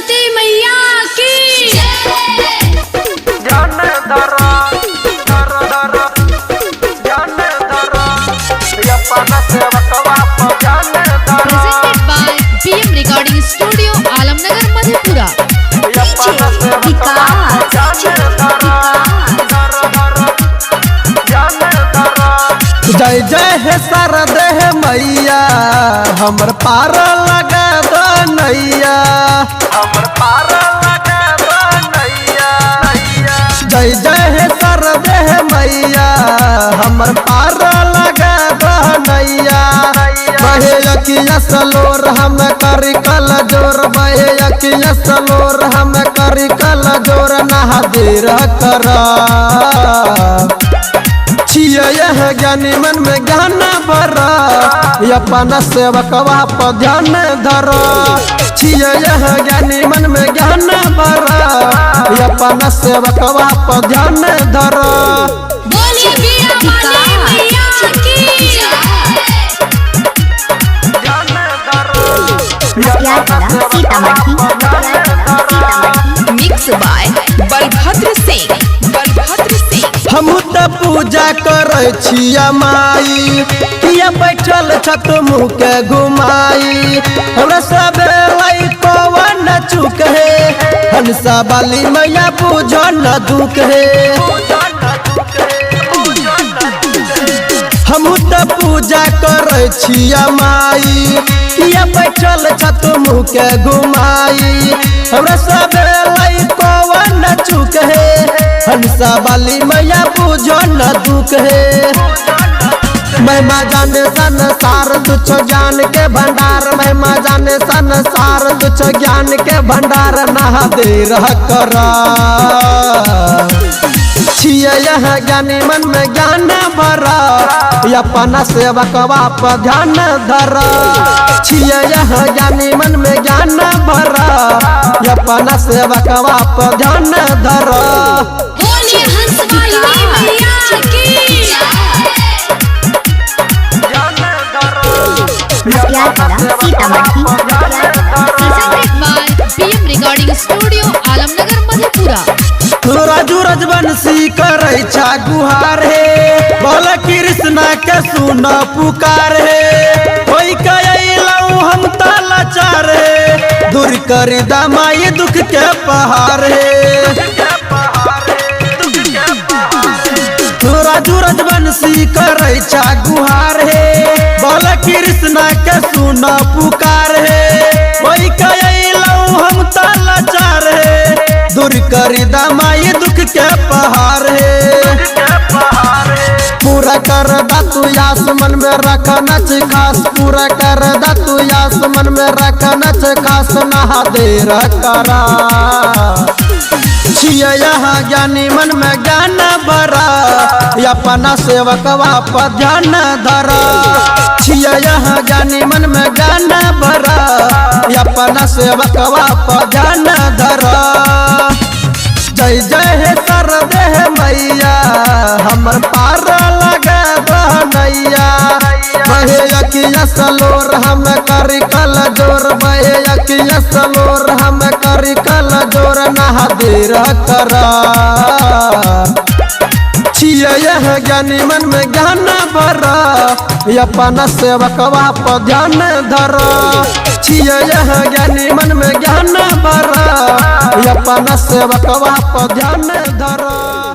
सरस्वती मैया की। ध्यान धरा धर धर ध्यान धरा अपना सेवकवा पर ध्यान धरा। Presented by PM Recording Studio, Alamnagar, Madhepura. अपना सेवकवा पर ध्यान धरा धर धर ध्यान धरा। जय जय हे शारदे हे मैया, हमर पार लगा दो नैया। हमर पार लगा दो नैया नैया। जय जय हे शारदे हे मैया, हमर पार लगा दो नैया। बहे अखिया सलोर हम करी कल जोर, बहे अखिया सलोर हम करी कल जोर, नहा देर करा। छियै यह ज्ञानी मन में ज्ञान भरा, अपना सेवकवा पर ध्यान धरा। छियै यह ज्ञानी मन में ज्ञान भरा, अपना सेवकवा पर ध्यान धरा। बोलिए बीणा वाली मैया की। ध्यान धरा। Sitamarhi, Sitamarhi. Mix by Balbhadra Singh, Balbhadra Singh. हम त पूजा करै छिया माई, किया बैठल छत मुँह के घुमाई। हमरा सब लाई पवन चुक हे, हंसा बाली मैया बुझो न दुख हे। हम त पूजा करै छिया माई, किया बैठल छत मुँह के घुमाई। हमरा सब लाई पवन चुक हे, हंसा बाली मैया बुझो न दुख हे। महिमा जाने संसार तुच्छ ज्ञान के भंडार, महिमा जाने संसार तुच्छ ज्ञान के भंडार, नहा दे रह करा। छियै यह ज्ञानी मन में ज्ञान भरा, अपना सेवकवा पर ध्यान धरा। छियै यह ज्ञानी मन में ज्ञान भरा, अपना सेवकवा पर ध्यान धरा। बोलिए हंस वाली मैया की। ध्यान धरा। Sitamarhi, Presented by PM Recording Studio, Alamnagar, Madhepura. Raju Rajvanshi करै छा गुहार हे, बोल कृष्णा के सुन पुकार हे। होई के अइलौं हम त लाचार हे, दूर कर दमाई दुख के पहाड़ हे। राजू रजवंशी करै छा गुहार हे, बोल कृष्णा के सुन पुकार हे। होई के अइलौं हम त लाचार हे, दूर कर दमाई दुख के पहाड़ हे। पूरा कर दातु यास मन में रख नच खास, पूरा कर दातु यास मन में रख नच खास, नहा दे करा। छियै यहाँ ज्ञानी मन में ज्ञान भरा, अपना सेवकवा पर ध्यान धरा। छियै यहाँ ज्ञानी मन में ज्ञान भरा, अपना सेवकवा पर ध्यान धरा। जय जय हे शारदे हे मैया, हमर पार लगा दो नैया। बहे अखिया सलोर हम करी कल जोर, बहे अखिया सलोर हम करी कल जोर, नहा देर करा। छियै यह ज्ञानी मन में ज्ञान भरा, अपना सेवकवा पर ध्यान धरा। छियै यह ज्ञानी मन में ज्ञान भरा, अपना सेवकवा पर ध्यान धरा।